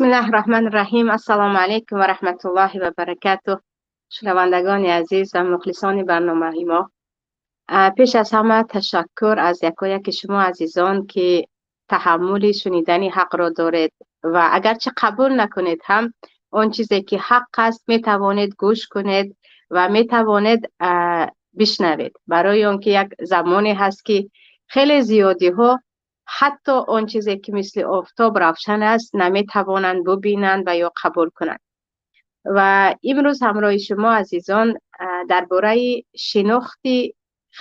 Бисмиллаҳи рраҳмани рраҳим. Ассалому алайкум ва раҳматуллоҳи ва баракатуҳ. Шунавандагони азиз ва мухлисони барномаи мо, пеш аз ҳама ташаккур аз якояки шумо азизон, ки таҳаммули шунидани ҳақро доред ва агарчи қабул накунед ҳам он чизе ки ҳақ аст метавонед гӯш кунед ва метавонед бишнавед, барои он ки як замоне ҳаст ки хеле зиёдиҳо ҳатто он чизе ки мисли офтоб равшан аст наметавонанд бубинанд ва ё қабул кунанд. Ва имрӯз ҳамроҳи шумо азизон дар бораи шинохти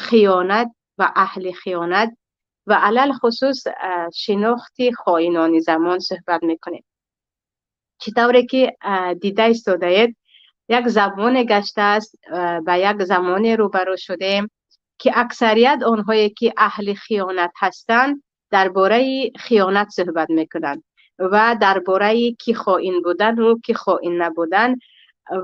хиёнат ва аҳли хиёнат ва алалхусус шинохти хоинони замон суҳбат мекунем. Чӣ тавре ки дида истодаед, як замоне гаштааст, ба як замоне рӯбарӯ шудем ки аксарият онҳое ки аҳли хиёнат ҳастанд дар бораи хиёнат суҳбат мекунанд ва дар бораи ки хоин будан ва ки хоин набудан,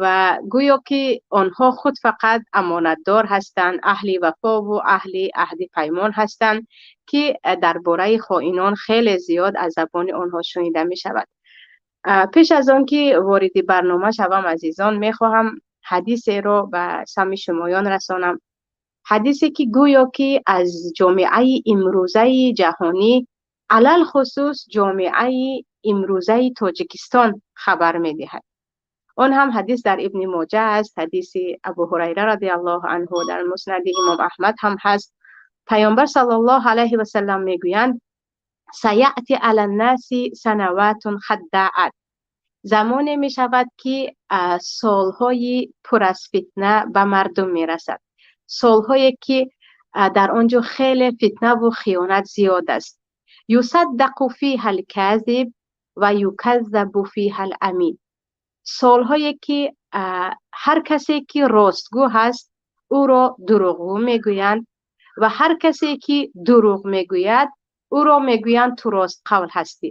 ва гӯё ки онҳо худ фақат амонатдор ҳастанд, аҳли вафо ва аҳли аҳди паймон ҳастанд, ки дар бораи хоинон хеле зиёд аз забони онҳо шунида мешавад. Пеш аз он ки вориди барнома шавам, азизон, мехоҳам ҳадисеро ба самъи шумоён расонам. Ҳадисе ки гӯё ки аз ҷомеаи имрӯзаи ҷаҳонӣ, алалхусус ҷомеаи имрӯзаи Тоҷикистон хабар медиҳад. Он ҳам ҳадис дар Ибни Моҷа аст, ҳадиси Абу Ҳурайра радиаллоҳу анҳу, дар Муснади Имом Аҳмад ҳам ҳаст. Паёмбар саллаллоҳу алайҳи васаллам мегӯянд: саяъти аланнаси санаватун хаддаат. Замоне мешавад ки солҳои пур аз фитна ба мардум мерасад, солҳое ки дар он ҷо хеле фитнаву хиёнат зиёд аст. Юсаддақу фиҳа алказиб ва юказзабу фиҳа аламин. Солҳое ки ҳар касе ки ростгӯ ҳаст ӯро дурӯғгӯ мегӯянд ва ҳар касе ки дурӯғ мегӯяд ӯро мегӯянд ту ростқавл ҳастӣ.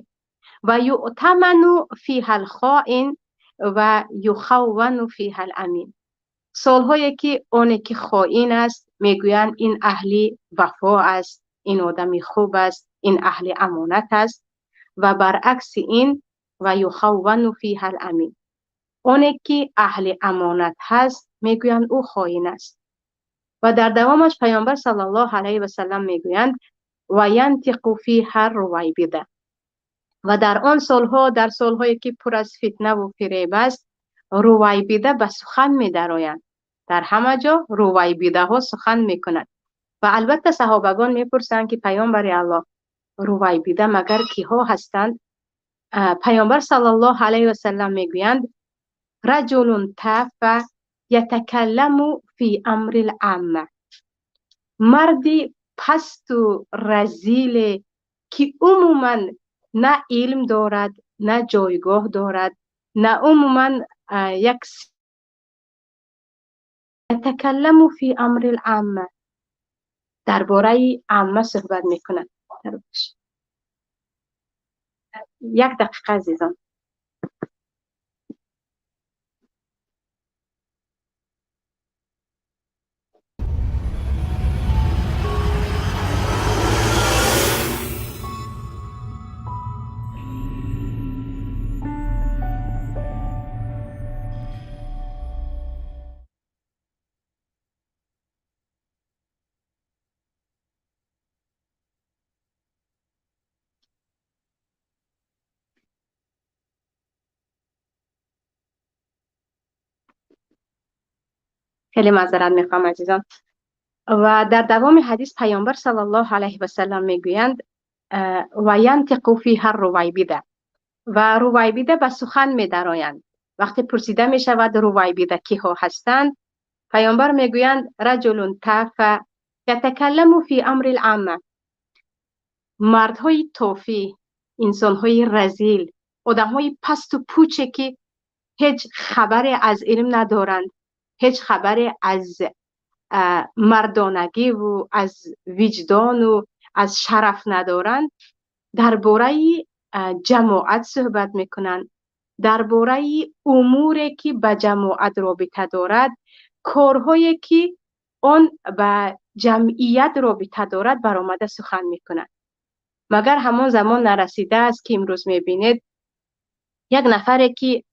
Ва юътаману фиҳа алхоин ва юхаввану фиҳа аламин. Солҳое ки оне ки хоин аст мегӯянд ин аҳли вафо аст, ин одами хуб аст, ин аҳли амонат аст, ва баръакси ин ва юхаввану фиҳа аламин. Оне ки аҳли амонат ҳаст мегӯянд ӯ хоин аст. Ва дар давомаш Паёмбар саллаллоҳу алайҳи васаллам мегӯянд: ва янтиқу фиҳа рувайбида. Ва дар он солҳо, дар солҳое ки пур аз фитнаву фиреб аст, рувайбида ба сухан медароянд. Дар ҳама ҷо рувайбидаҳо сухан мекунанд. Ва албатта саҳобагон мепурсанд ки Паёмбари Аллоҳ, рувайбида магар киҳо ҳастанд? Паёмбар саллаллоҳу алайҳи васаллам мегӯянд: раҷулун тафа ятакалламу фи амрил амма. Марди пасту разиле ки умуман на илм дорад, на ҷойгоҳ дорад, на умуман як ятакалламу фи амрил амма, дар бораи амма суҳбат мекунад. Як дақиқа азизон. Хеле маъзарат мехоҳам азизон. Ва дар давоми ҳадис Паёмбар саллаллоҳу алайҳи васаллам мегӯянд: ва янтиқу фиҳа рувайбида. Ва рувайбида ба сухан медароянд. Вақте пурсида мешавад рувайбида киҳо ҳастанд, Паёмбар мегӯянд: раҷулун тафа ятакалламу фи амрил амма. Мардҳои тофӣ, инсонҳои разил, одамҳои пасту пуче ки ҳеҷ хабаре аз илм надоранд, ҳеҷ хабаре аз мардонагиву аз виҷдону аз шараф надоранд, дар бораи ҷамоат суҳбат мекунанд, дар бораи умуре ки ба ҷамоат робита дорад, корҳое ки он ба ҷамъият робита дорад баромада сухан мекунанд. Магар ҳамон замон нарасидааст ки имрӯз мебинед Як нафаре ки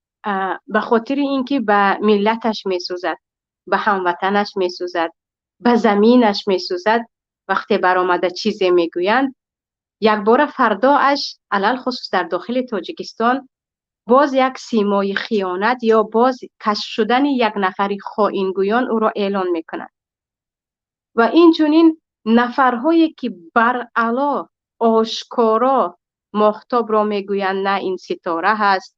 ба хотири ин ки ба миллаташ месӯзад, ба ҳамватанаш месӯзад, ба заминаш месӯзад, вақте баромада чизе мегӯянд, якбора фардоаш алалхусус дар дохили Тоҷикистон боз як симои хиёнат ё боз кашф шудани як нафари хоингӯён ӯро эълон мекунад. Ва инчунин нафарҳое ки баръало ошкоро моҳтобро мегӯянд, на ин ситора ҳаст,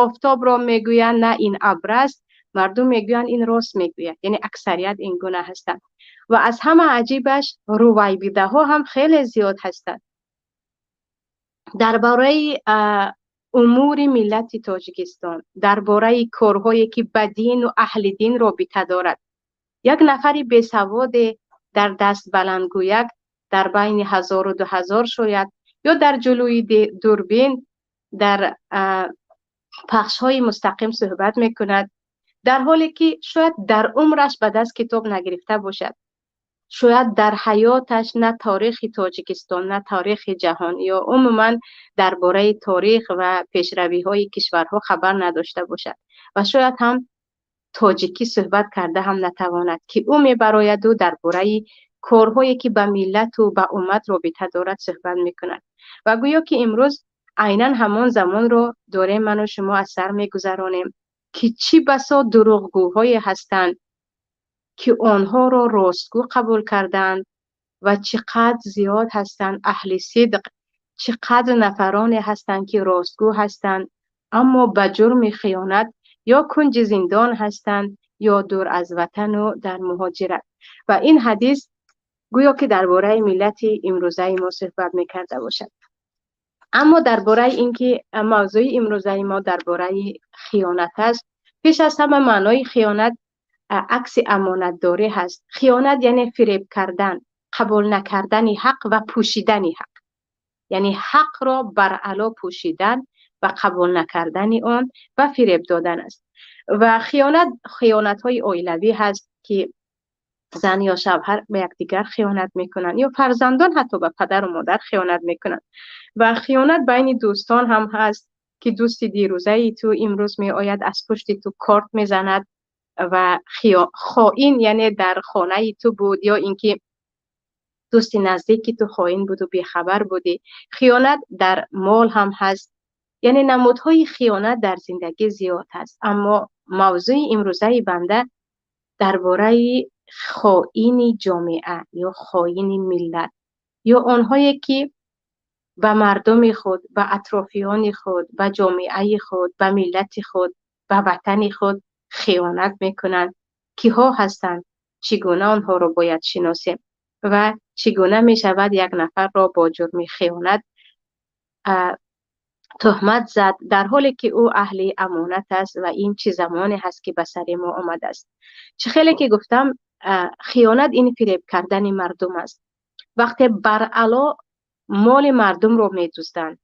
офтобро мегӯянд, на ин абр аст, мардум мегӯянд ин рост мегӯяд, яъне аксарият ин гуна ҳастанд. Ва аз ҳама аҷибаш рувайбидаҳо ҳам хеле зиёд ҳастанд. Дар бораи умури миллати Тоҷикистон, дар бораи корҳое ки ба дину аҳли дин робита дорад, як нафари бесаводе дар даст баландгӯяк дар байни 1000-2000 шояд ё дар ҷулӯи дурбин дар пахшҳои мустақим суҳбат мекунад, дар ҳоле ки шояд дар умраш ба даст китоб нагирифта бошад, шояд дар ҳаёташ на таърихи Тоҷикистон, на таърихи ҷаҳон ё умуман дар бораи таърих ва пешравиҳои кишварҳо хабар надошта бошад ва шояд ҳам тоҷикӣ суҳбат карда ҳам натавонад, ки ӯ мебарояду дар бораи корҳое ки ба миллату ба уммат робита дорад суҳбат мекунад. Ва гӯё ки имрӯз айнан ҳамон замонро дорем ману шумо аз сар мегузаронем, ки чӣ басо дурӯғгӯҳое ҳастанд, ки онҳоро ростгӯ қабул карданд ва чӣ қадр зиёд ҳастанд аҳли сидқ, чӣ қадр нафароне ҳастанд ки ростгӯ ҳастанд, аммо ба ҷурми хиёнат ё кунҷи зиндон ҳастанд ё дур аз ватану дар муҳоҷират. Ва ин ҳадис гӯё ки дар бораи миллати имрӯзаи мо суҳбат мекарда бошад. Аммо дар бораи ин ки мавзӯи имрӯзаи мо дар бораи хиёнат аст, пеш аз ҳама маънои хиёнат акси амонатдорӣ ҳаст. Хиёнат яъне фиреб кардан, қабул накардани ҳақ ва пӯшидани ҳақ, яъне ҳақро баръало пӯшидан ва қабул накардани он ва фиреб додан аст. Ва хиёнат хиёнатҳои оилавӣ ҳаст, ки зан ё шавҳар ба якдигар хиёнат мекунанд ё фарзандон ҳатто ба падару модар хиёнат мекунанд. Ва хиёнат байни дӯстон ҳам ҳаст, ки дӯсти дирӯзаи ту имрӯз меояд аз пушти ту корт мезанад ва хоин, яъне дар хонаи ту буд ё инки дӯсти наздики ту хоин буду бехабар будӣ. Хиёнат дар мол ҳам ҳаст, яъне намудҳои хиёнат дар зиндагӣ зиёд ҳаст. Аммо мавзӯи имрӯзаи банда дар бораи хоини ҷомеа ё хоини миллат ё онҳое ки ба мардуми худ, ба атрофиёни худ, ба ҷомеаи худ, ба миллати худ, ба ватани худ хиёнат мекунанд, киҳо ҳастанд, чӣ гуна онҳоро бояд шиносем ва чӣ гуна мешавад як нафарро бо ҷурми хиёнат туҳмат зад, дар ҳоле ки ӯ аҳли амонат аст ва ин чӣ замоне ҳаст ки ба сари мо омадааст. Чӣ хеле ки гуфтам, хиёнат ин фиреб кардани мардум аст. Вақте баръало моли мардумро медузданд,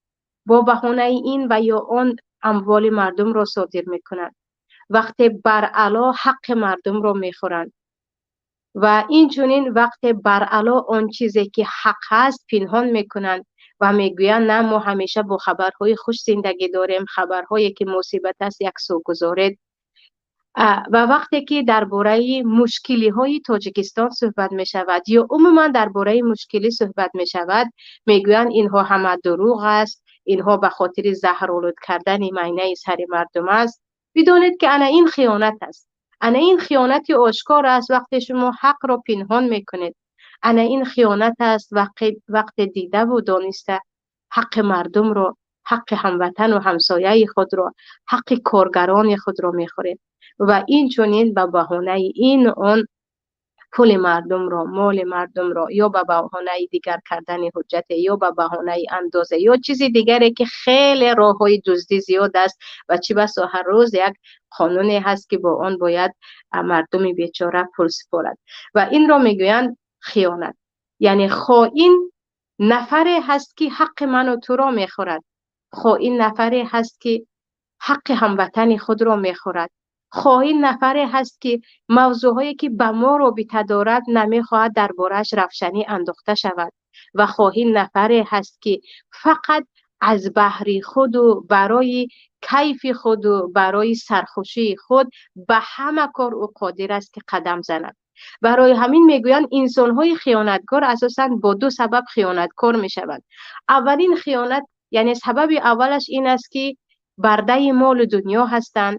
бо баҳонаи ин ва ё он амволи мардумро содир мекунанд, вақте баръало ҳаққи мардумро мехӯранд ва инчунин вақте баръало он чизе ки ҳақ ҳаст пинҳон мекунанд ва мегӯянд на, мо ҳамеша бо хабарҳои хуш зиндагӣ дорем, хабарҳое ки мусибат аст як сӯ гузоред. Ва вақте ки дар бораи мушкилиҳои Тоҷикистон суҳбат мешавад ё умуман дар бораи мушкилӣ суҳбат мешавад, мегӯянд инҳо ҳама дурӯғ аст, инҳо ба хотири заҳролуд кардани майнаи сари мардум аст. Бидонед ки ана ин хиёнат аст, ана ин хиёнати ошкор аст вақте шумо ҳақро пинҳон мекунед. Ана ин хиёнат аст вақте дидаву дониста ҳаққи мардумро, ҳаққи ҳамватану ҳамсояи худро, ҳаққи коргарони худро мехӯред ва инчунин ба баҳонаи ин он пули мардумро, моли мардумро ё ба баҳонаи дигар кардани ҳуҷҷате ё ба баҳонаи андоза ё чизи дигаре ки хеле роҳҳои дуздӣ зиёд аст ва чӣ басо ҳар рӯз як қонуне ҳаст ки бо он бояд мардуми бечора пул супорад. Ва инро мегӯянд хиёнат. Яъне хоин нафаре ҳаст ки ҳаққи ману туро мехӯрад, хоин нафаре ҳаст ки ҳаққи ҳамватани худро мехӯрад, хоин нафаре ҳаст ки мавзӯъҳое ки ба мо робита дорад намехоҳад дар борааш равшанӣ андохта шавад ва хоин нафаре ҳаст ки фақат аз баҳри худу барои кайфи худу барои сархушии худ ба ҳама кор ӯ қодир аст ки қадам занад. Барои ҳамин мегӯянд, инсонҳои хиёнаткор асосан бо ду сабаб хиёнаткор мешаванд. Аввалин хиёнат, яъне сабаби аввалаш ин аст, ки бардаи молу дунё ҳастанд,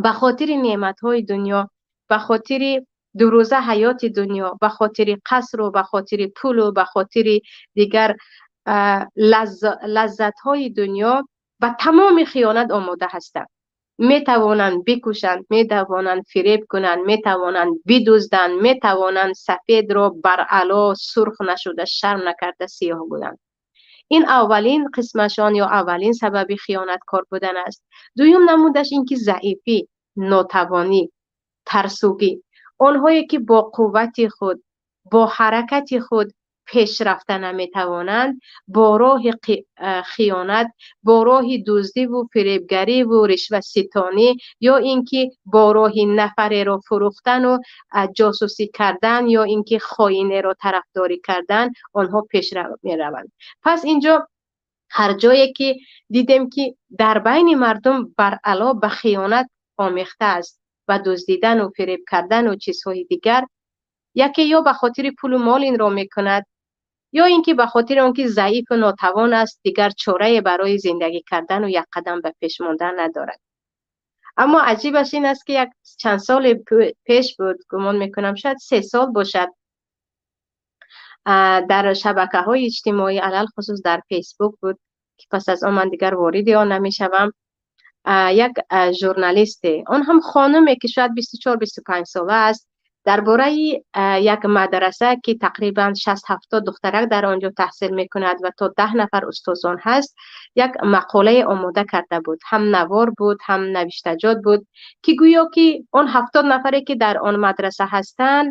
ба хотири неъматҳои дунё, ба хотири дурӯза ҳаёти дунё, ба хотири қасру ба хотири пулу ба хотири дигар лаззатҳои дунё ба тамоми хиёнат омода ҳастанд. Метавонанд бикушанд, метавонанд фиреб кунанд, метавонанд бидузданд, метавонанд сафедро баръало сурх нашуда, шарм накарда сиёҳ гӯянд. Ин аввалин қисмашон ё аввалин сабаби хиёнаткор будан аст. Дуюм намудаш ин ки заифӣ, нотавонӣ, тарсугӣ. Онҳое ки бо қуввати худ, бо ҳаракати худ пеш рафта наметавонанд, бо роҳи хиёнат, бо роҳи дуздиву фиребгариву ришваситонӣ ё ин ки бо роҳи нафареро фурӯхтану ҷосусӣ кардан ё ин ки хоинеро тарафдорӣ кардан онҳо пеш мераванд. Пас инҷо ҳар ҷое ки дидем, ки дар байни мардум баръало ба хиёнат омехта аст, ба дуздидану фиреб кардану чизҳои дигар, яке ё ба хотири пулу мол инро мекунад, ё ин ки ба хотири он ки заифу нотавон аст, дигар чорае барои зиндагӣ кардану як қадам ба пеш мондан надорад. Аммо аҷибаш ин аст, ки як чанд соли пеш буд, гумон мекунам, шояд 3 сол бошад, дар шабакаҳои иҷтимоӣ, алалхусус дар Фейсбук буд, ки пас аз он ман дигар вориди он намешавам, як журналисте, он ҳам хонуме, ки шояд 24-25 сола аст, дар бораи як мадраса, ки тақрибан 60-70 духтарак дар он ҷо таҳсил мекунад ва то 10 нафар устозон ҳаст, як мақолае омода карда буд. Ҳам навор буд, ҳам навиштаҷот буд, ки гӯё ки он 70 нафаре, ки дар он мадраса ҳастанд,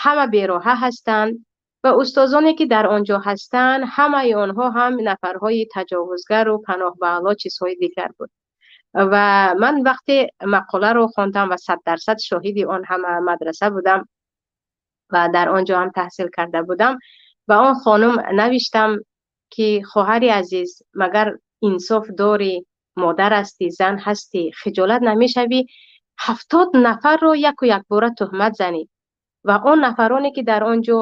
ҳама бероҳа ҳастанд ва устозоне, ки дар он ҷо ҳастанд, ҳамаи онҳо ҳам нафарҳои таҷовузгару, паноҳ ба Алло, чизҳои дигар буд. Ва ман вақте мақоларо хондам ва 100% шоҳиди он ҳама мадраса будам ва дар он ҷо ҳам таҳсил карда будам, ба он хонум навиштам, ки хоҳари азиз, магар инсоф дорӣ? Модар ҳастӣ, зан ҳастӣ, хиҷолат намешавӣ, 70 нафарро яку якбора туҳмат занӣ? Ва он нафароне, ки дар он ҷо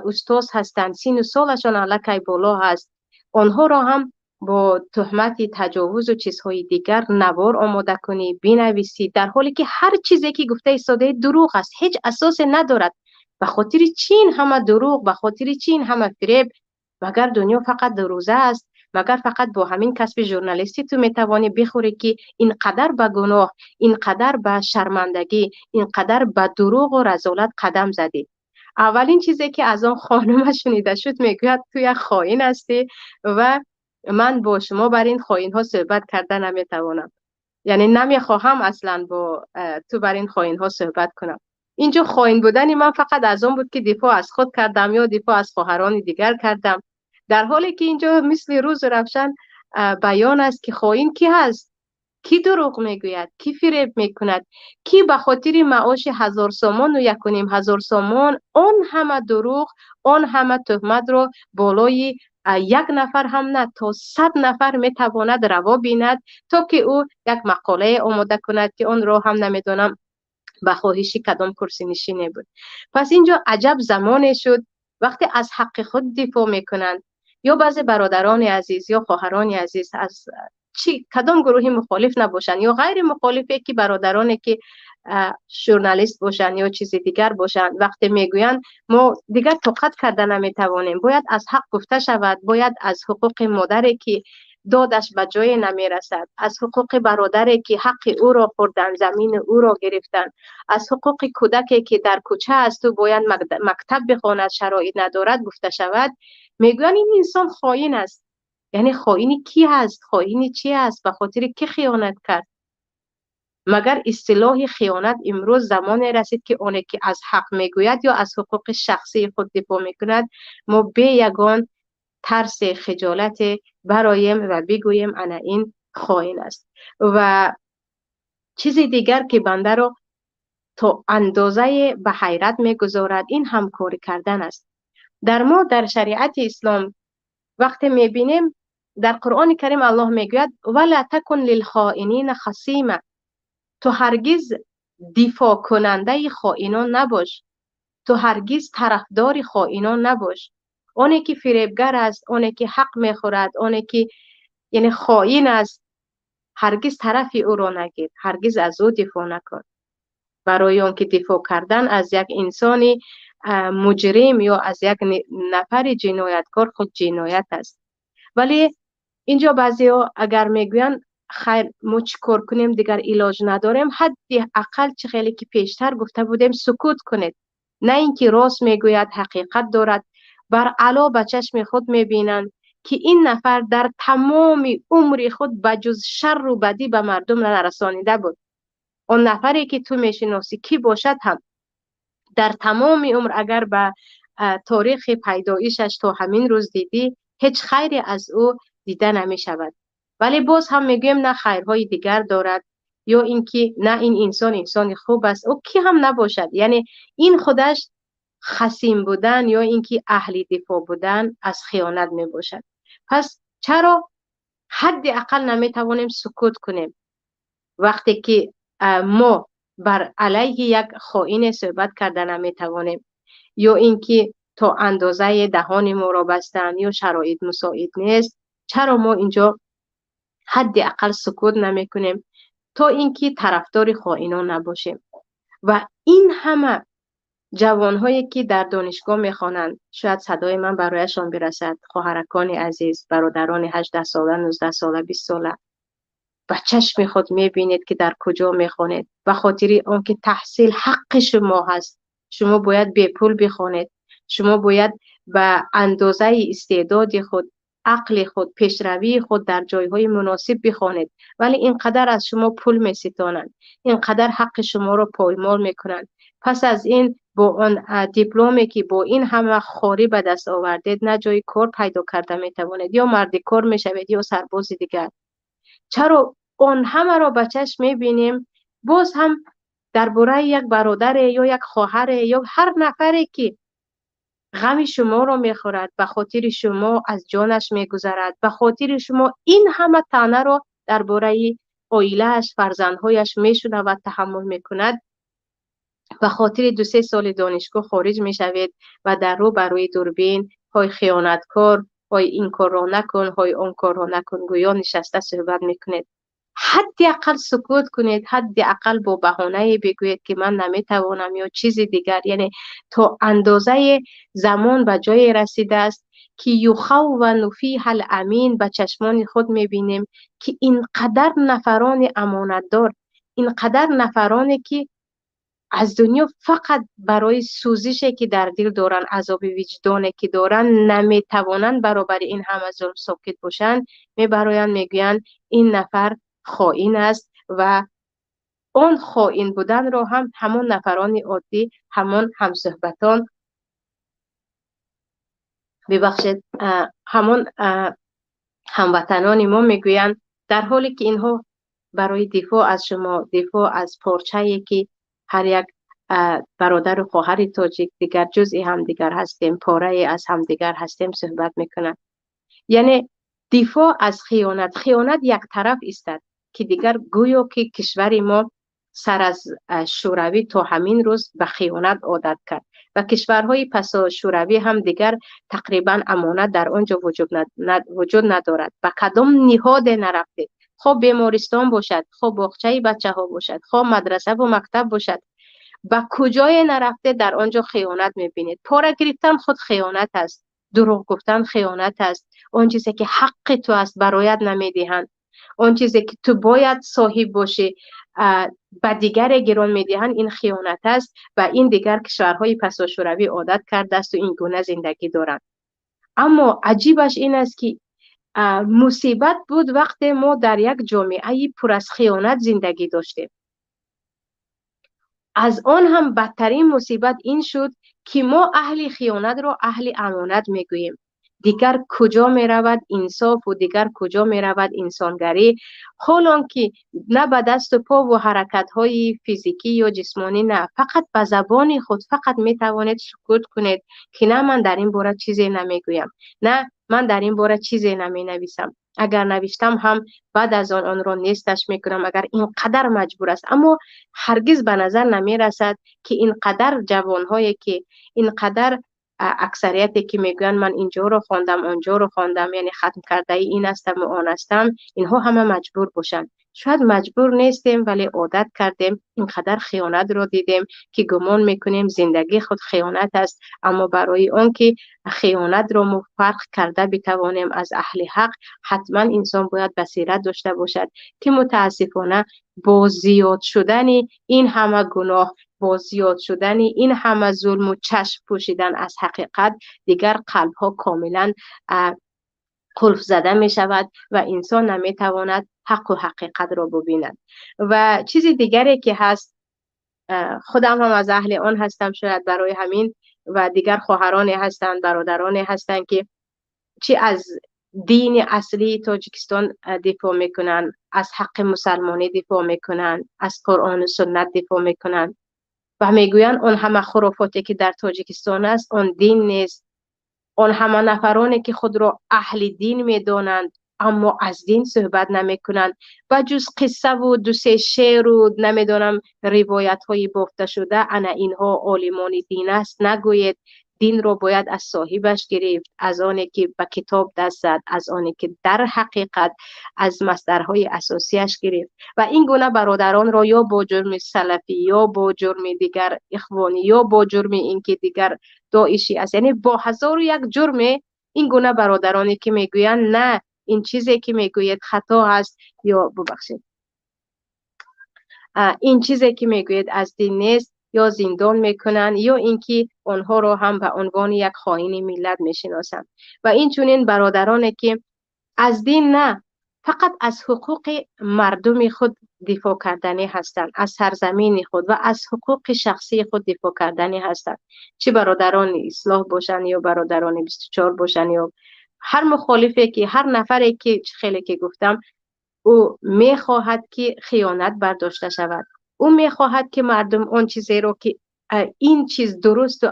устоз ҳастанд, сину солашон аллакай боло ҳаст, онҳоро ҳам бо туҳмати таҷовузу чизҳои дигар навор омода кунӣ, бинависӣ, дар ҳоле ки ҳар чизе, ки гуфта истодаи, дурӯғ аст, ҳеҷ асосе надорад. Ба хотири чӣ ин ҳама дурӯғ? Ба хотири чӣ ин ҳама фиреб? Магар дунё фақат дурӯза аст? Магар фақат бо ҳамин касби журналистӣ ту метавонӣ бихӯрӣ, ки ин қадар ба гуноҳ, ин қадар ба шармандагӣ, ин қадар ба дурӯғу разолат қадам задӣ? Аввалин чизе, ки аз он хонума шунида шуд, мегӯяд: «Ту як хоин ҳастӣ ва ман бо шумо бар ин хоинҳо суҳбат карда наметавонам, яъне намехоҳам аслан бо ту бар ин хоинҳо суҳбат кунам». Инҷо хоин будани ман фақат аз он буд, ки дифоъ аз худ кардам ё дифоъ аз хоҳарони дигар кардам, дар ҳоле ки инҷо мисли рӯзу равшан баён аст, ки хоин кӣ ҳаст, кӣ дурӯғ мегӯяд, кӣ фиреб мекунад, кӣ ба хотири маоши 1000 сомону 1500 сомон он ҳама дурӯғ, он ҳама туҳматро болои як нафар ҳам на, то 100 нафар метавонад раво бинад, то ки ӯ як мақолае омода кунад, ки онро ҳам намедонам ба хоҳиши кадом курсинишине буд. Пас инҷо аҷаб замоне шуд, вақте аз ҳаққи худ дифоъ мекунанд ё баъзе бародарони азиз ё хоҳарони азиз, аз чӣ кадом гурӯҳи мухолиф набошанд ё ғайри мухолифе, ки бародароне, ки журналист бошанд ё чизи дигар бошанд, вақте мегӯянд: «Мо дигар тоқат карда наметавонем, бояд аз ҳақ гуфта шавад, бояд аз ҳуқуқи модаре, ки додаш ба ҷое намерасад, аз ҳуқуқи бародаре, ки ҳаққи ӯро хӯрданд, замини ӯро гирифтанд, аз ҳуқуқи кӯдаке, ки дар кӯча асту бояд мактаб бихонад, шароит надорад, гуфта шавад», мегӯянд: «Ин инсон хоин аст». Яъне хоини кӣ ҳаст? Хоини чӣ аст? Ба хотири кӣ хиёнат кард? Магар истилоҳи хиёнат имрӯз замоне расид, ки оне, ки аз ҳақ мегӯяд ё аз ҳуқуқи шахсии худ дифоъ мекунад, мо бе ягон тарсе, хиҷолате бароем ва бигӯем: «Ана ин хоин аст»? Ва чизи дигар, ки бандаро то андозае ба ҳайрат мегузорад, ин ҳамкорӣ кардан аст. Дар мо, дар шариати ислом, вақте мебинем Дар Қуръони Карим Аллоҳ мегӯяд: «Вала такун лилхоинина хасима». Ту ҳаргиз дифоъкунандаи хоинон набош. Ту ҳаргиз тарафдори хоинон набош. Оне ки фиребгар аст, оне ки ҳақ мехӯрад, оне ки яъне хоин аст, ҳаргиз тарафи ӯро нагир, ҳаргиз аз ӯ дифоъ накун. Барои он ки дифоъ кардан аз як инсони муҷрим ё аз як нафари ҷинояткор худ ҷиноят аст. Вале инҷо баъзеҳо агар мегӯянд: хайр, мо чӣ кор кунем, дигар илоҷ надорем, ҳадди ақал чӣ хеле ки пештар гуфта будем, сукут кунед. На ин ки рост мегӯяд, ҳақиқат дорад, бар ало ба чашми худ мебинанд ки ин нафар дар тамоми умри худ ба ҷуз шарру бадӣ ба мардум нарасонида буд. Он нафаре ки ту мешиносӣ, кӣ бошад ҳам, дар тамоми умр агар ба торихи пайдоишаш то ҳамин рӯз дидӣ, ҳеҷ хайре аз ӯ дида намешавад. Вале боз ҳам мегӯем: на, хайрҳои дигар дорад, ё ин ки на, ин инсон инсони хуб аст. Ӯ кӣ ҳам набошад, яъне ин худаш хасим будан ё ин ки аҳли дифоъ будан аз хиёнат мебошад. Пас чаро ҳадди ақал наметавонем сукут кунем, вақте ки мо бар алайҳи як хоине суҳбат карда наметавонем, ё ин ки то андозаи даҳони моро бастанд, ё шароит мусоид нест? Чаро мо инҷо ҳадди ақал сукут намекунем, то ин ки тарафдори хоинон набошем? Ва ин ҳама ҷавонҳое ки дар донишгоҳ мехонанд, шояд садои ман барояшон бирасад. Хоҳаракони азиз, бародарони 18-сола, 19-сола, 20-сола, ба чашми худ мебинед ки дар куҷо мехонед. Ба хотири он ки таҳсил ҳаққи шумо ҳаст, шумо бояд бепул бихонед, шумо бояд ба андозаи истеъдоди худ, ақли худ, пешравии худ дар ҷойҳои муносиб бихонед. Вале ин қадар аз шумо пул меситонанд, ин қадар ҳаққи шуморо поймол мекунанд. Пас аз ин бо он дипломе ки бо ин ҳама хорӣ ба даст овардед, на ҷои кор пайдо карда метавонед, ё марди кор мешавед, ё сарбози дигар. Чаро он ҳамаро ба чашм мебинем, боз ҳам дар бораи як бародаре ё як хоҳаре ё ҳар нафаре ки ғами шуморо мехӯрад, ба хотири шумо аз ҷонаш мегузарад, ба хотири шумо ин ҳама таънаро дар бораи оилааш, фарзандҳояш мешунавад, таҳаммул мекунад, ба хотири 2-3 соли донишгоҳ хориҷ мешавед ва дар рӯ ба рӯи дурбин ҳой хиёнаткор, ҳой ин корро накун, ҳой он корро накун гӯё нишаста суҳбат мекунед. Ҳадди ақал сукут кунед, ҳадди ақал бо баҳонае бигӯед ки ман наметавонам ё чизи дигар. Яъне то андозаи замон ба ҷое расидааст ки юхаввану фиҳал амин, ба чашмони худ мебинем ки ин қадар нафарони амонатдор, ин қадар нафароне ки аз дунё фақат барои сӯзише ки дар дил доранд, азоби виҷдоне ки доранд, наметавонанд баробари ин ҳама зулм сокит бошанд, мебароянд, мегӯянд ин нафар хоин аст. Ва он хоин буданро ҳам ҳамон нафарони оддӣ, ҳамон ҳамсӯҳбатон, бибахшед, ҳамон ҳамватанони мо мегӯянд, дар ҳоле ки инҳо барои дифоъ аз шумо, дифоъ аз порчае ки ҳар як бародару хоҳари тоҷик дигар ҷузъи ҳамдигар ҳастем, порае аз ҳамдигар ҳастем, суҳбат мекунанд. Яъне дифоъ аз хиёнат, хиёнат як тараф истад, ки дигар гӯё ки кишвари мо сар аз шӯравӣ то ҳамин рӯз ба хиёнат одат кард ва кишварҳои пасошӯравӣ ҳам дигар тақрибан амонат дар он ҷо вуҷуд надорад. Ба кадом ниҳоде нарафтед, хоб бемористон бошад, хоб боғчаи бачаҳо бошад, хоб мадрасаву мактаб бошад, ба куҷое нарафтед, дар он ҷо хиёнат мебинед. Пора гирифтан худ хиёнат аст, дурӯғ гуфтан хиёнат аст, он чизе ки ҳаққи ту аст бароят намедиҳанд, он чизе ки ту бояд соҳиб бошӣ ба дигаре гирон медиҳанд, ин хиёнат аст. Ва ин дигар кишварҳои пасошӯравӣ одат кардаасту ин гуна зиндагӣ доранд. Аммо аҷибаш ин аст ки мусибат буд, вақте мо дар як ҷомеаи пур аз хиёнат зиндагӣ доштем. Аз он ҳам бадтарин мусибат ин шуд ки мо аҳли хиёнатро аҳли амонат мегӯем. Дигар куҷо меравад инсофу дигар куҷо меравад инсонгарӣ? Ҳол он ки на ба дасту пову ҳаракатҳои физикӣ ё ҷисмонӣ, на фақат ба забони худ, фақат метавонед сукут кунед ки на, ман дар ин бора чизе намегӯям, на, ман дар ин бора чизе наменависам. Агар навиштам ҳам, баъд аз он онро несташ мекунам, агар ин қадар маҷбур аст. Аммо ҳаргиз ба назар намерасад, ки ин қадар ҷавонҳое, ки ин қадар аксарияте, ки мегӯянд ман инҷоро хондам, онҷоро хондам, яъне хатм кардаи ин ҳастам ва он ҳастам, инҳо ҳама маҷбур бошанд. Шояд маҷбур нестем, вале одат кардем, ин қадар хиёнатро дидем, ки гумон мекунем зиндагӣ худ хиёнат аст. Аммо барои он ки хиёнатро мо фарқ карда битавонем аз аҳли ҳақ, ҳатман инсон бояд басират дошта бошад, ки мутаассифона бо зиёд шудани ин ҳама гуноҳ, бо зиёд шудани ин ҳама зулму чашм пӯшидан аз ҳақиқат, дигар қалбҳо комилан қулф зада мешавад ва инсон наметавонад ҳаққу ҳақиқатро бубинад. Ва чизи дигаре ки ҳаст, худам ҳам аз аҳли он ҳастам, шояд барои ҳамин, ва дигар хоҳароне ҳастанд, бародароне ҳастанд, ки чӣ аз дини аслии Тоҷикистон дифоъ мекунанд, аз ҳаққи мусалмонӣ дифоъ мекунанд, аз Қуръону суннат дифоъ мекунанд ва мегӯянд он ҳама хурофоте, ки дар Тоҷикистон аст, он дин нест. Он ҳама нафароне, ки худро аҳли дин медонанд, аммо аз дин суҳбат намекунанд, ба ҷуз қиссаву ду-се шеъру намедонам ривоятҳои бофташуда, ана инҳо олимони дин аст нагӯед. Динро бояд аз соҳибаш гирифт, аз оне ки ба китоб даст зад, аз оне ки дар ҳақиқат аз масдарҳои асосияш гирифт. Ва ин гуна бародаронро ё бо ҷурми салафӣ, ё бо ҷурми дигар ихвонӣ, ё бо ҷурми ин ки дигар доишӣ аст, яъне бо ҳазору як ҷурме ин гуна бародароне, ки мегӯянд на, ин чизе ки мегӯед хато аст, ё бубахшед, ин чизе ки мегӯед аз дин нест, ё зиндон мекунанд, ё ин ки онҳоро ҳам ба унвони як хоини миллат мешиносанд. Ва инчунин бародароне, ки аз дин на, фақат аз ҳуқуқи мардуми худ дифоъ карданӣ ҳастанд, аз сарзамини худ ва аз ҳуқуқи шахсии худ дифоъ карданӣ ҳастанд, чӣ бародарони ислоҳ бошанд ё бародарони 24 бошанд, ё ҳар мухолифе ки, ҳар нафаре ки, хеле ки гуфтам, ӯ мехоҳад, ки хиёнат бардошта шавад, ӯ мехоҳад, ки мардум он чизеро, ки ин чиз дурусту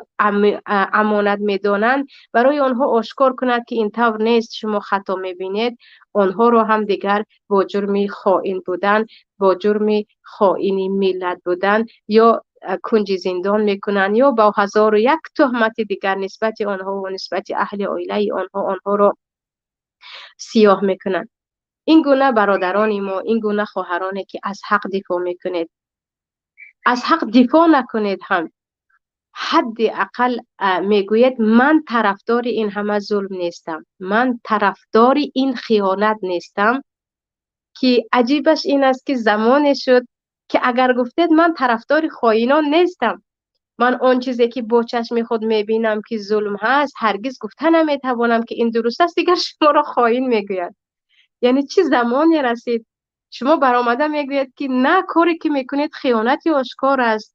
амонат медонанд, барои онҳо ошкор кунад, ки ин тавр нест, шумо хато мебинед. Онҳоро ҳам дигар бо ҷурми хоин будан, бо ҷурми хоини миллат будан ё кунҷи зиндон мекунанд, ё бо ҳазору як туҳмати дигар нисбати онҳо ва нисбати аҳли оилаи онҳо онҳоро сиёҳ мекунанд. Ин гуна бародарони мо, ин гуна хоҳароне, ки аз ҳақ дифоъ мекунед, аз ҳақ дифоъ накунед ҳам, ҳадди ақал мегӯед ман тарафдори ин ҳама зулм нестам, ман тарафдори ин хиёнат нестам. Ки аҷибаш ин аст, ки замоне шуд, ки агар гуфтед ман тарафдори хоинон нестам, ман он чизе ки бо чашми худ мебинам, ки зулм ҳаст, ҳаргиз гуфта наметавонам, ки ин дуруст аст, дигар шуморо хоин мегӯянд. Яъне чӣ замоне расид, шумо баромада мегӯед, ки на, коре ки мекунед хиёнати ошкор аст,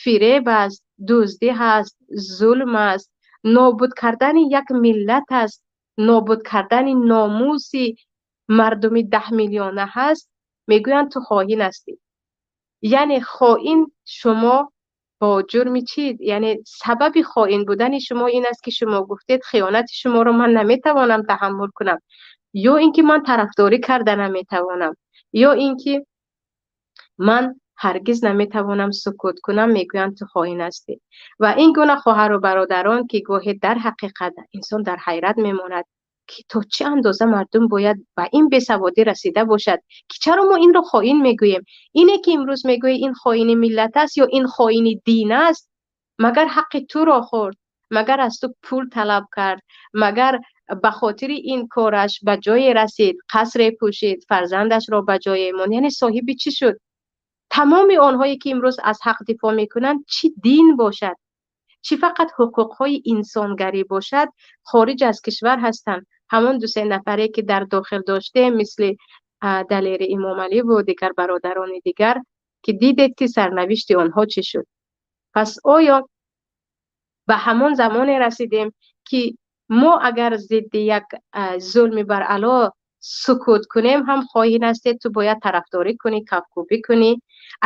фиреб аст, дуздӣ ҳаст, зулм аст, нобуд кардани як миллат аст, нобуд кардани номуси мардуми 10 миллиона ҳаст, мегӯянд ту хоин ҳастӣ. Яъне хоин шумо бо ҷурми чӣ? Яъне сабаби хоин будани шумо ин аст, ки шумо гуфтед хиёнати шуморо ман наметавонам таҳаммул кунам, ё ин ки ман тарафдорӣ карда наметавонам, ё ин ки ман ҳаргиз наметавонам сукут кунам, мегӯянд ту хоин ҳастӣ. Ва ин гуна хоҳару бародарон, ки гоҳе дар ҳақиқат инсон дар ҳайрат мемонад, ки то чӣ андоза мардум бояд ба ин бесаводӣ расида бошад, ки чаро мо инро хоин мегӯем? Ине ки имрӯз мегӯӣ ин хоини миллат аст ё ин хоини дин аст, магар ҳаққи туро хӯрд? Магар аз ту пул талаб кард? Магар ба хотири ин кораш ба ҷое расид, қасре пӯшид, фарзандашро ба ҷое монд? Яъне соҳиби чӣ шуд? Тамоми онҳое, ки имрӯз аз ҳақ дифоъ мекунанд, чӣ дин бошад, чӣ фақат ҳуқуқҳои инсонгарӣ бошад, хориҷ аз кишвар ҳастанд. Ҳамон ду-се нафаре, ки дар дохил доштем, мисли Далери Имомаливу дигар бародарони дигар, ки дидед, ки сарнавишти онҳо чӣ шуд. Пас оё ба ҳамон замоне расидем, ки мо агар зидди як зулми баръало сукут кунем ҳам хоин ҳастед, ту бояд тарафдорӣ кунӣ, кафкӯбӣ кунӣ?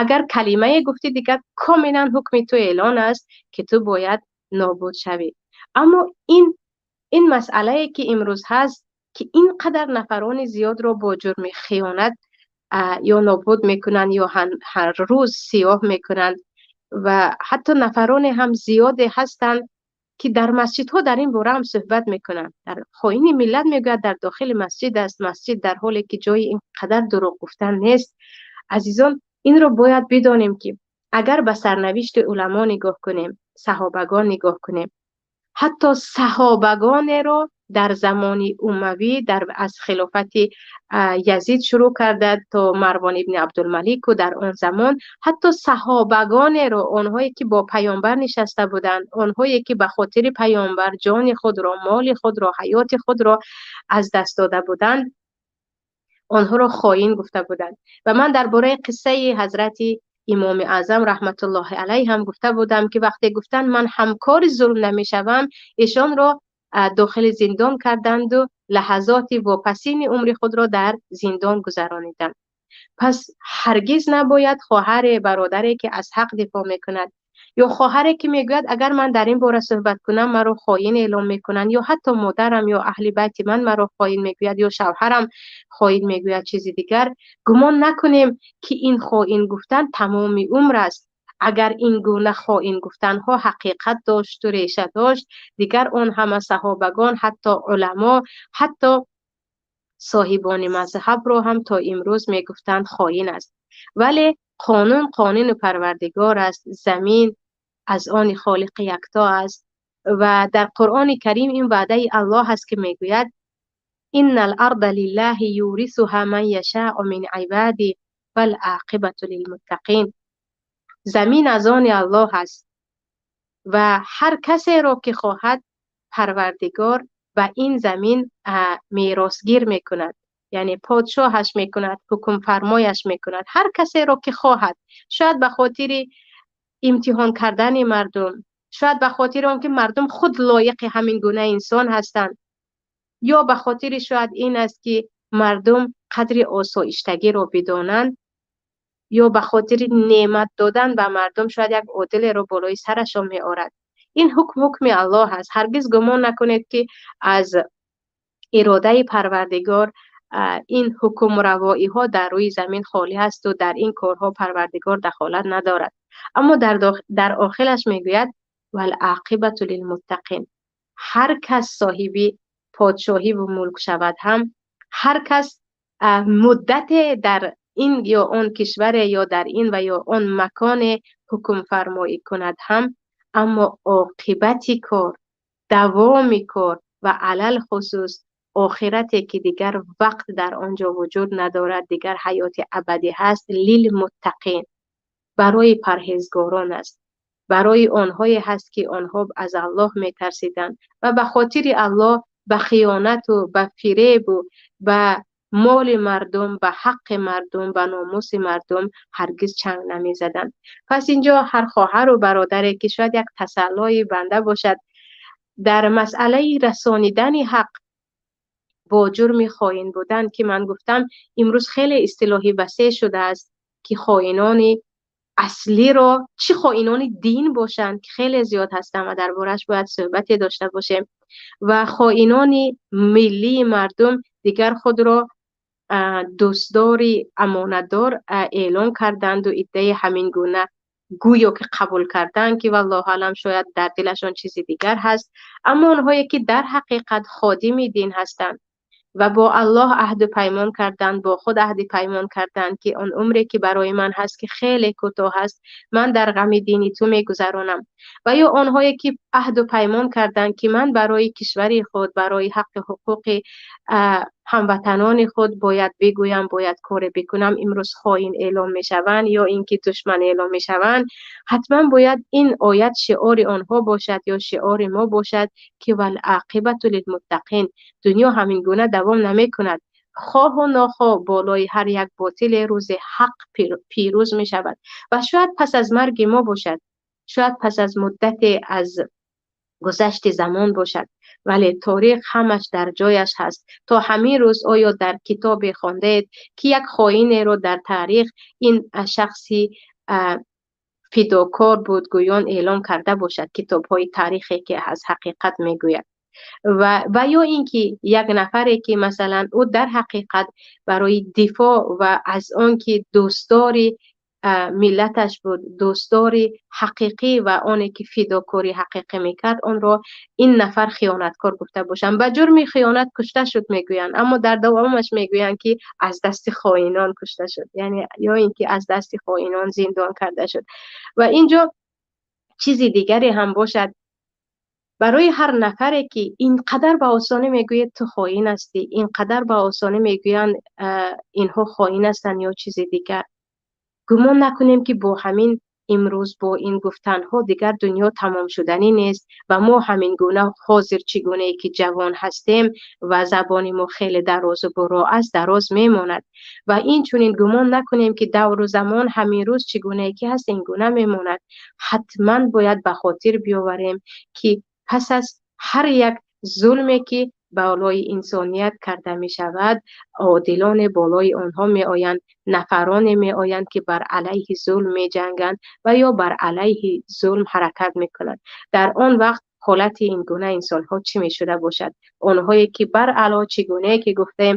Агар калимае гуфтӣ, дигар комилан ҳукми ту эълон аст, ки ту бояд нобуд шавӣ. Аммо ин масъалае, ки имрӯз ҳаст, ки ин қадар нафарони зиёдро бо ҷурми хиёнат ё нобуд мекунанд, ё ҳар рӯз сиёҳ мекунанд ва ҳатто нафароне ҳам зиёде ҳастанд ки дар масҷидҳо дар ин бора ҳам суҳбат мекунанд. Дар хоини миллат мегӯяд дар дохили масҷид аст, масҷид дар ҳоле ки ҷои ин қадар дурӯғ гуфтан нест. Азизон, инро бояд бидонем ки агар ба сарнавишти уламо нигоҳ кунем, саҳобагон нигоҳ кунем, ҳатто саҳобагонеро дар замони умавӣ аз хилофати Язид шурӯъ карда то Марвон ибни Абдулмалику дар он замон ҳатто саҳобагонеро, онҳое ки бо паёмбар нишаста буданд, онҳое ки ба хотири паёмбар ҷони худро, моли худро, ҳаёти худро аз даст дода буданд, онҳоро хоин гуфта буданд. Ва ман дар бораи қиссаи ҳазрати имоми аъзам раҳматуллоҳи алайҳ ҳам гуфта будам ки вақте гуфтанд ман ҳамкори зулм намешавам, эшонро дохили зиндон карданду лаҳазоти вопасини умри худро дар зиндон гузарониданд. Пас ҳаргиз набояд хоҳаре, бародаре ки аз ҳақ дифоъ мекунад ё хоҳаре ки мегӯяд агар ман дар ин бора суҳбат кунам маро хоин эълон мекунанд, ё ҳатто модарам ё аҳли байти ман маро хоин мегӯяд ё шавҳарам хоин мегӯяд, чизи дигар, гумон накунем ки ин хоин гуфтан тамоми умр аст. Агар ин гуна хоин гуфтанҳо ҳақиқат дошту реша дошт, дигар он ҳама саҳобагон, ҳатто уламо, ҳатто соҳибони мазҳабро ҳам то имрӯз мегуфтанд хоин аст. Вале қонун қонуни парвардигор аст, замин аз они холиқи якто аст ва дар Қуръони Карим ин ваъдаи Аллоҳ аст ки мегӯяд: иннал арда лиллаҳи юрисуҳа ман яшаъу мин ибади вал оқибату лилмуттақин. Замин аз они Аллоҳ аст ва ҳар касеро ки хоҳад Парвардигор ба ин замин меросгир мекунад, яъне подшоҳаш мекунад, ҳукмфармояш мекунад, ҳар касеро ки хоҳад. Шояд ба хотири имтиҳон кардани мардум, шояд ба хотири он ки мардум худ лоиқи ҳамин гуна инсон ҳастанд, ё ба хотири шояд ин аст ки мардум қадри осоиштагиро бидонанд, ё ба хотири неъмат додан ба мардум шояд як одилеро болои сарашон меорад. Ин ҳукм ҳукми Аллоҳ аст. Ҳаргиз гумон накунед ки аз иродаи Парвардигор ин ҳукмравоиҳо дар рӯи замин холӣ ҳасту дар ин корҳо Парвардигор дахолат надорад. Аммо дар охираш мегӯяд вал оқибату лилмуттақин. Ҳар кас соҳиби подшоҳӣ ва мулк шавад ҳам, ҳар кас муддате дар ин ё он кишваре ё дар ин ва ё он маконе ҳукмфармоӣ кунад ҳам, аммо оқибати кор, давоми кор ва алалхусус охирате ки дигар вақт дар он ҷо вуҷуд надорад, дигар ҳаёти абадӣ ҳаст, лилмуттақин, барои парҳезгорон аст, барои онҳое ҳаст ки онҳо аз Аллоҳ метарсиданд ва ба хотири Аллоҳ ба хиёнату ба фиребу ба моли мардум, ба ҳаққи мардум, ба номуси мардум ҳаргиз чанг намезаданд. Пас инҷо ҳар хоҳару бародаре ки шояд як тасаллои банда бошад дар масъалаи расонидани ҳақ бо ҷурми хоин будан, ки ман гуфтам имрӯз хеле истилоҳи васеъ шудааст ки хоинони аслиро, чӣ хоинони дин бошанд ки хеле зиёд ҳастанд ва дар борааш бояд суҳбате дошта бошем, ва хоинони миллии мардум дигар худро дӯстдори амонатдор эълон карданду иддаи ҳамин гуна гӯё ки қабул карданд ки валлоҳу аълам шояд дар дилашон чизи дигар ҳаст. Аммо онҳое ки дар ҳақиқат ходими дин ҳастанд ва бо Аллоҳ аҳду паймон карданд, бо худ аҳди паймон карданд ки он умре ки барои ман ҳаст ки хеле кӯтоҳ аст, ман дар ғами дини ту мегузаронам, ва ё онҳое ки аҳду паймон карданд ки ман барои кишвари худ, барои ҳаққи ҳуқуқи ҳамватанони худ бояд бигӯям, бояд коре бикунам, имрӯз хоин эълон мешаванд ё ин ки душман эълон мешаванд, ҳатман бояд ин оят шиори онҳо бошад ё шиори мо бошад ки вал оқибату лилмуттақин. Дунё ҳамин гуна давом намекунад. Хоҳу нохоҳ болои ҳар як ботиле рӯзи ҳақ пирӯз мешавад ва шояд пас аз марги мо бошад, шояд пас аз муддате аз гузашти замон бошад, вале торих ҳамаш дар ҷояш ҳаст. То ҳамин рӯз оё дар китобе хондаед ки як хоинеро дар таърих ин шахси фидокор буд гӯён эълон карда бошад? Китобҳои таърихе ки аз ҳақиқат мегӯяд. Ва ё ин ки як нафаре ки масалан ӯ дар ҳақиқат барои дифоъ ва аз он ки дӯстдори миллаташ буд, дӯстдори ҳақиқӣ ва оне ки фидокорӣ ҳақиқӣ мекард, онро ин нафар хиёнаткор гуфта бошанд. Ба ҷурми хиёнат кушта шуд мегӯянд, аммо дар давомаш мегӯянд ки аз дасти хоинон кушта шуд, яъне ё ин ки аз дасти хоинон зиндон карда шуд. Ва инҷо чизи дигаре ҳам бошад, барои ҳар нафаре ки ин қадар ба осонӣ мегӯяд ту хоин ҳастӣ, ин қадар ба осонӣ мегӯянд инҳо хоин ҳастанд ё чизи дигар, гумон накунем ки бо ҳамин имрӯз бо ин гуфтанҳо дигар дунё тамом шуданӣ нест ва мо ҳамин гуна ҳозир чӣ гунае ки ҷавон ҳастем ва забони мо хеле дарозу буро аст, дароз мемонад. Ва ин чунин гумон накунем ки давру замон ҳамин рӯз чӣ гунае ки ҳаст ин гуна мемонад. Ҳатман бояд ба хотир биёварем ки пас аз ҳар як зулме ки болои инсоният карда мешавад, одилоне болои онҳо меоянд, нафароне меоянд ки бар алайҳи зулм меҷанганд ва ё бар алайҳи зулм ҳаракат мекунанд. Дар он вақт ҳолати ин гуна инсонҳо чӣ мешуда бошад? Онҳое ки бар ало чӣ гунае ки гуфтем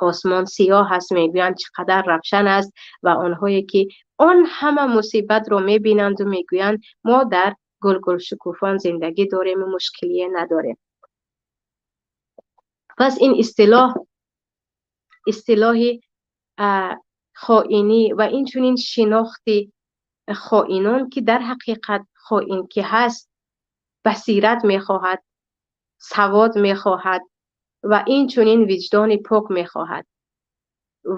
осмон сиёҳ аст мегӯянд чӣ қадар равшан аст, ва онҳое ки он ҳама мусибатро мебинанду мегӯянд мо дар гулгул шукуфон зиндагӣ дорем ва мушкилие надорем. Пас ин истилоҳи хоинӣ ва инчунин шинохти хоинон ки дар ҳақиқат хоин ки ҳаст басират мехоҳад, савод мехоҳад ва инчунин виҷдони пок мехоҳад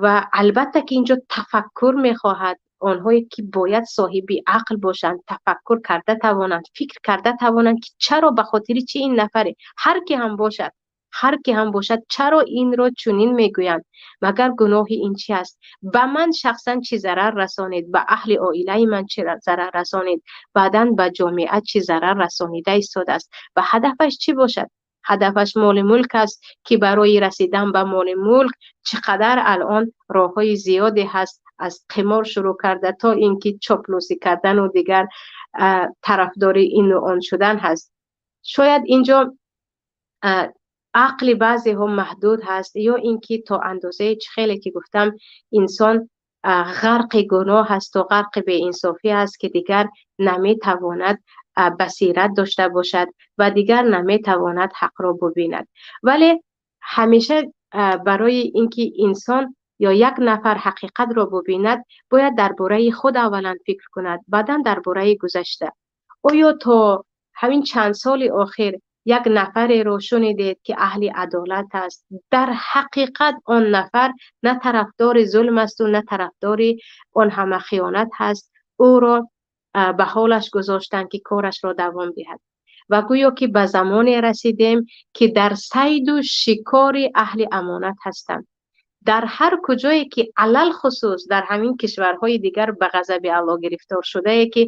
ва албатта ки инҷо тафаккур мехоҳад. Онҳое ки бояд соҳиби ақл бошанд, тафаккур карда тавонанд, фикр карда тавонанд ки чаро, ба хотири чӣ ин нафаре, ҳар ки ҳам бошад, ҳар ки ҳам бошад, чаро инро чунин мегӯянд? Магар гуноҳи ин чи аст? Ба ман шахсан чӣ зарар расонид? Ба аҳли оилаи ман чӣ зарар расонид? Баъдан ба ҷомеа чӣ зарар расонида истодааст? Ва ҳадафаш чӣ бошад? Ҳадафаш моли мулк аст ки барои расидан ба моли мулк чӣ қадар алон роҳҳои зиёде ҳаст, аз қимор шурӯъ карда то ин ки чоплусӣ кардану дигар тарафдори ину он шудан ҳаст. Шояд инҷо ақли баъзеҳо маҳдуд ҳаст ё ин ки то андозаи чӣ хеле ки гуфтам инсон ғарқи гуноҳ ҳасту ғарқи беинсофӣ аст ки дигар наметавонад басират дошта бошад ва дигар наметавонад ҳақро бубинад. Вале ҳамеша барои ин ки инсон ё як нафар ҳақиқатро бубинад, бояд дар бораи худ аввалан фикр кунад, баъдан дар бораи гузашта. Оё то ҳамин чанд соли охир як нафареро шунидед ки аҳли адолат аст? Дар ҳақиқат он нафар на тарафдори зулм асту на тарафдори он ҳама хиёнат ҳаст. Ӯро ба ҳолаш гузоштанд ки корашро давом диҳад. Ва гӯё ки ба замоне расидем ки дар сайду шикори аҳли амонат ҳастанд. Дар ҳар куҷое ки алалхусус дар ҳамин кишварҳои дигар ба ғазаби Аллоҳ гирифтор шудае ки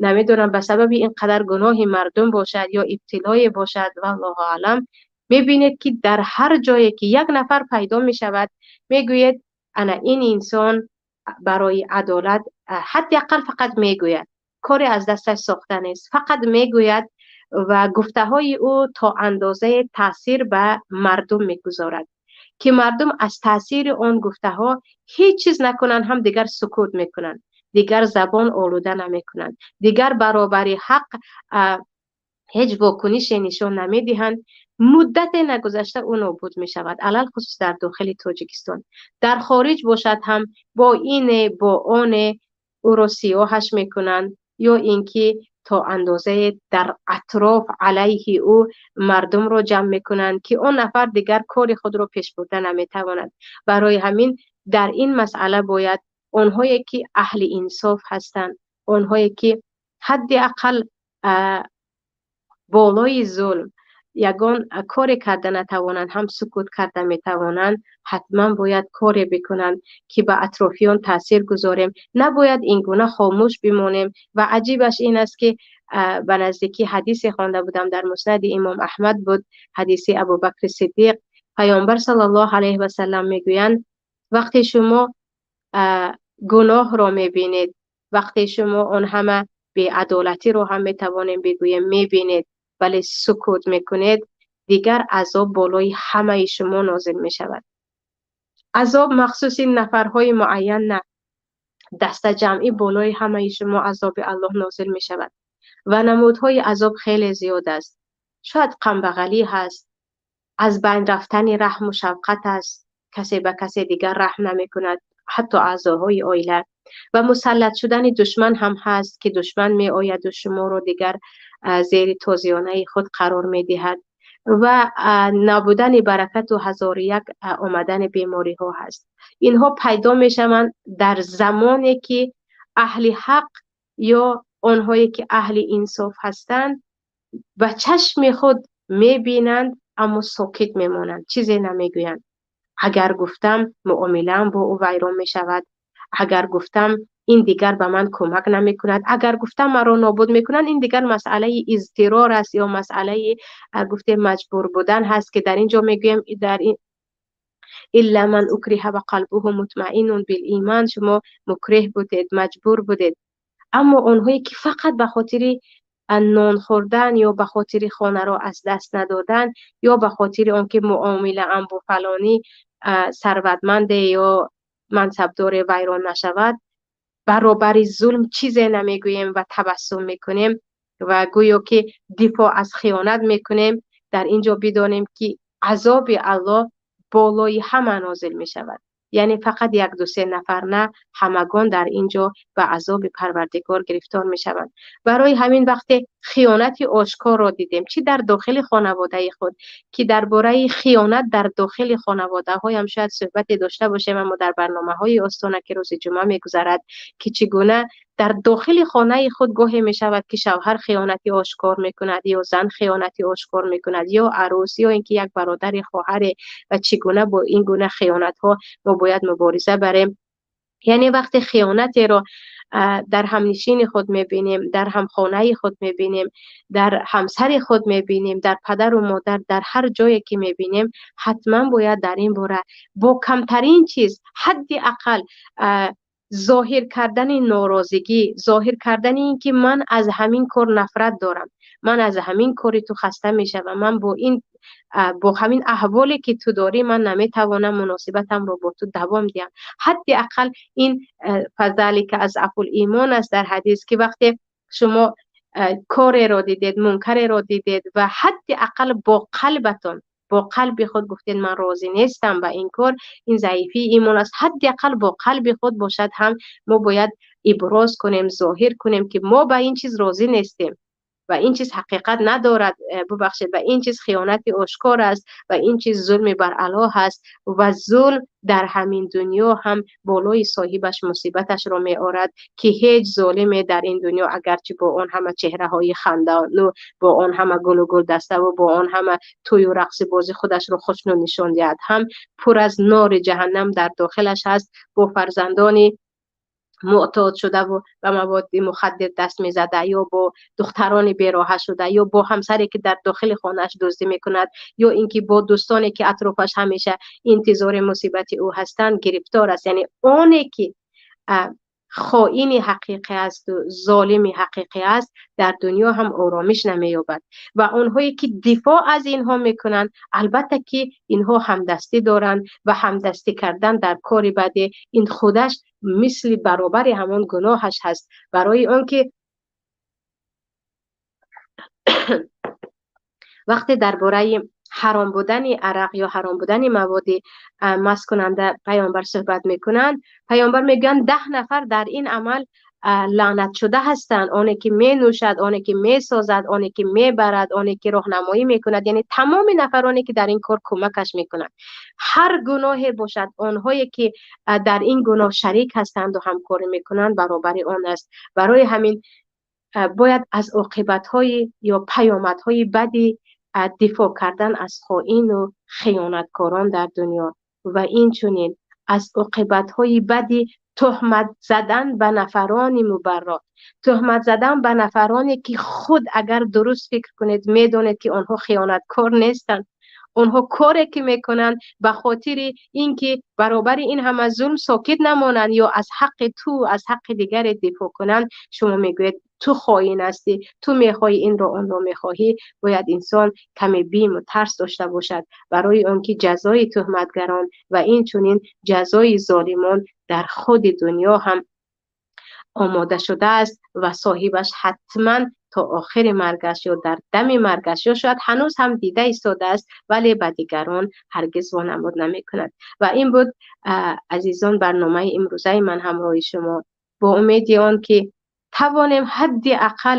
намедонам ба сабаби ин қадар гуноҳи мардум бошад ё ибтилое бошад, валлоҳу аълам, мебинед ки дар ҳар ҷое ки як нафар пайдо мешавад, мегӯяд ана ин инсон барои адолат ҳадди ақал фақат мегӯяд, коре аз дасташ сохта нест, фақат мегӯяд ва гуфтаҳои ӯ то андозаи таъсир ба мардум мегузорад ки мардум аз таъсири он гуфтаҳо ҳеҷ чиз накунанд, ҳам дигар сукут мекунанд, дигар забон олуда намекунанд, дигар баробари ҳақ ҳеҷ вокунише нишон намедиҳанд. Муддате нагузашта ӯ нобуд мешавад, алалхусус дар дохили Тоҷикистон. Дар хориҷ бошад ҳам бо ине бо оне ӯро сиёҳаш мекунанд ё ин ки то андозае дар атроф алайҳи ӯ мардумро ҷамъ мекунанд ки он нафар дигар кори худро пеш бурда наметавонад. Барои ҳамин дар ин масъала бояд онҳое ки аҳли инсоф ҳастанд, онҳое ки ҳадди ақал болои зулм ягон коре карда натавонанд, ҳам сукут карда метавонанд, ҳатман бояд коре бикунанд ки ба атрофиён таъсир гузорем. Набояд ин гуна хомӯш бимонем. Ва аҷибаш ин аст ки ба наздикӣ ҳадисе хонда будам, дар муснади имом Аҳмад буд, ҳадиси Абубакри Сиддиқ. Паёмбар саллаллоҳу алайҳи васаллам мегӯянд вақте шумо гуноҳро мебинед, вақте шумо он ҳама беадолатиро ҳам метавонем бигӯем мебинед, вале сукут мекунед, дигар азоб болои ҳамаи шумо нозил мешавад. Азоб махсуси нафарҳои муайян на, дастаҷамъӣ болои ҳамаи шумо азоби Аллоҳ нозил мешавад. Ва намудҳои азоб хеле зиёд аст. Шояд камбағалӣ ҳаст, аз байн рафтани раҳму шафқат аст, касе ба касе дигар раҳм намекунад, ҳатто аъзоҳои оила, ва мусаллат шудани душман ҳам ҳаст, ки душман меояду шуморо дигар зери тозиёнаи худ қарор медиҳад, ва набудани баракату ҳазору як омадани бемориҳо ҳаст. Инҳо пайдо мешаванд дар замоне ки аҳли ҳақ ё онҳое ки аҳли инсоф ҳастанд ба чашми худ мебинанд, аммо сокит мемонанд, чизе намегӯянд. Агар гуфтам муомилаам бо ӯ вайрон мешавад, агар гуфтам ин дигар ба ман кӯмак намекунад, агар гуфтам маро нобуд мекунанд, ин дигар масъалаи изтирор аст ё масъалаи гуфтем маҷбур будан ҳаст, ки дар ин ҷо мегӯем дар ин илла ман укриҳа ва қалбуҳу мутмаиннун бил иман, шумо мукреҳ будед, маҷбур будед. Аммо онҳое ки фақат ба хотири нон хӯрдан ё ба хотири хонаро аз даст надодан ё ба хотири он ки муомилаам бо фалонӣ сарватманде ё мансабдоре вайрон нашавад, баробари зулм чизе намегӯем ва табассум мекунем ва гӯё ки дифоъ аз хиёнат мекунем, дар ин ҷо бидонем ки азоби Аллоҳ болои ҳама нозил мешавад. Яъне фақат як ду се нафар на, ҳамагон дар ин ҷо ба азоби Парвардигор гирифтор мешаванд. Барои ҳамин вақте хиёнати ошкорро дидем, чӣ дар дохили хонаводаи худ, ки дар бораи хиёнат дар дохили хонаводаҳоям шояд суҳбате дошта бошем, аммо дар барномаҳои Остона ки рӯзи ҷумъа мегузарад, ки чӣ гуна дар дохили хонаи худ гоҳе мешавад ки шавҳар хиёнати ошкор мекунад ё зан хиёнати ошкор мекунад ё арӯс ё инки як бародари хоҳаре, ва чӣ гуна бо ин гуна хиёнатҳо мо бояд мубориза барем. Яъне вақте хиёнатеро дар ҳамнишини худ мебинем, дар ҳамхонаи худ мебинем, дар ҳамсари худ мебинем, дар падару модар, дар ҳар ҷое ки мебинем, ҳатман бояд дар ин бора бо камтарин чиз, ҳадди ақал зоҳир кардани норозигӣ, зоҳир кардани ин ки ман аз ҳамин кор нафрат дорам, ман аз ҳамин кори ту хаста мешавам, ман бо ҳамин аҳволе ки ту дорӣ ман наметавонам муносибатамро бо ту давом диҳам. Ҳадди ақал ин фазалика аз афул имон аст дар ҳадис, ки вақте шумо кореро дидед, мункареро дидед ва ҳадди ақал бо қалбатон, бо қалби худ гуфтед ман розӣ нестам ба ин кор, ин заифии имон аст. Ҳадди ақал бо қалби худ бошад ҳам мо бояд иброз кунем, зоҳир кунем ки мо ба ин чиз розӣ нестем ва ин чиз ҳақиқат надорад, бубахшед, ва ин чиз хиёнати ошкор аст ва ин чиз зулми бар Аллоҳ аст ва зулм дар ҳамин дунё ҳам болои соҳибаш мусибаташро меорад, ки ҳеҷ золиме дар ин дунё агарчи бо он ҳама чеҳраҳои хандану бо он ҳама гулу гулдаставу бо он ҳама тӯю рақси бози худашро хушнуд нишон диҳад ҳам пур аз нори ҷаҳаннам дар дохилаш ҳаст, бо фарзандони муътод шудаву ба маводи мухаддир даст мезада ё бо духтарони бероҳа шуда ё бо ҳамсаре ки дар дохили хонааш дуздӣ мекунад ё ин ки бо дӯстоне ки атрофаш ҳамеша интизори мусибати ӯ ҳастанд гирифтор аст. Яъне оне ки хоини ҳақиқӣ асту золими ҳақиқӣ аст дар дунё ҳам оромиш намеёбад ва онҳое ки дифоъ аз инҳо мекунанд, албатта ки инҳо ҳамдастӣ доранд ва ҳамдастӣ кардан дар кори баде ин худаш мисли баробари ҳамон гуноҳаш ҳаст. Барои он ки вақте дар бораи ҳаром будани арақ ё ҳаром будани маводи масткунанда паёмбар суҳбат мекунанд, паёмбар мегӯянд 10 нафар дар ин амал лаънат шуда ҳастанд, оне ки менӯшад, оне ки месозад, оне ки мебарад, оне ки роҳнамоӣ мекунад, яъне тамоми нафароне ки дар ин кор кӯмакаш мекунанд. Ҳар гуноҳе бошад, онҳое ки дар ин гуноҳ шарик ҳастанд ва ҳамкорӣ мекунанд баробари он аст. Барои ҳамин бояд аз оқибатҳои ё паёмадҳои бади дифоъ кардан аз хоину хиёнаткорон дар дунё ва инчунин аз оқибатҳои бади туҳмат задан ба нафарони мубарро, туҳмат задан ба нафароне ки худ агар дуруст фикр кунед медонед ки онҳо хиёнаткор нестанд, онҳо коре ки мекунанд ба хотири ин ки баробари ин ҳама зулм сокит намонанд ё аз ҳаққи ту, аз ҳаққи дигаре дифоъ кунанд, шумо мегӯед Ту хоин ҳастӣ, ту мехоҳӣ инро, онро мехоҳӣ. Бояд инсон каме биму тарс дошта бошад, барои он ки ҷазои туҳматгарон ва инчунин ҷазои золимон дар худи дунё ҳам омода шудааст ва соҳибаш ҳатман то охири маргаш ё дар дами маргаш ё шояд ҳанӯз ҳам дида истодааст, вале ба дигарон ҳаргиз вонамуд намекунад. Ва ин буд, азизон, барномаи имрӯзаи ман ҳамроҳи шумо, бо умеди он ки тавонем ҳадди ақал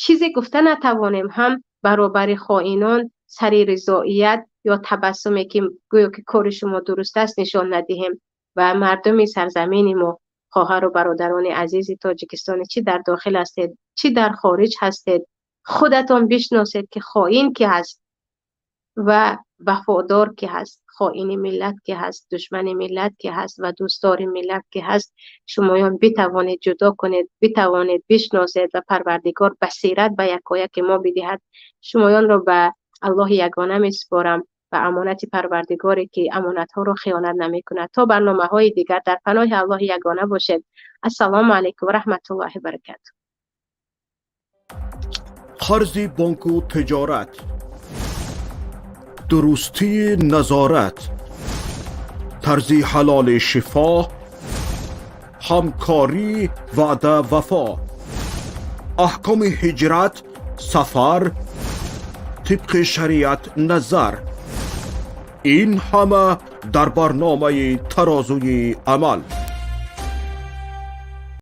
чизе гуфта натавонем ҳам, баробари хоинон сари ризоият ё табассуме, ки гӯё ки кори шумо дуруст аст, нишон надиҳем. Ва мардуми сарзамини мо, хоҳару бародарони азизи тоҷикистонӣ, чӣ дар дохил ҳастед, чӣ дар хориҷ ҳастед, худатон бишносед, ки хоин ки ҳаст ва вафодор ки ҳаст, хоини миллат ки ҳаст, душмани миллат ки ҳаст ва дӯстдори миллат ки ҳаст, шумоён битавонед ҷудо кунед, битавонед бишносед ва Парвардигор басират ба якояки мо бидиҳад. Шумоёнро ба Аллоҳи ягона месупорам, ба амонати Парвардигоре, ки амонатҳоро хиёнат намекунад. То барномаҳои дигар дар паноҳи Аллоҳи ягона бошед. Ассалому алайкум ва раҳматуллоҳи баракату. Қарзи бонку тиҷорат, дурустии назорат, тарзи ҳалоли шифо, ҳамкорӣ, ваъда, вафо, аҳкоми ҳиҷрат, сафар тибқи шариат назар, ин ҳама дар барномаи «Тарозуи амал».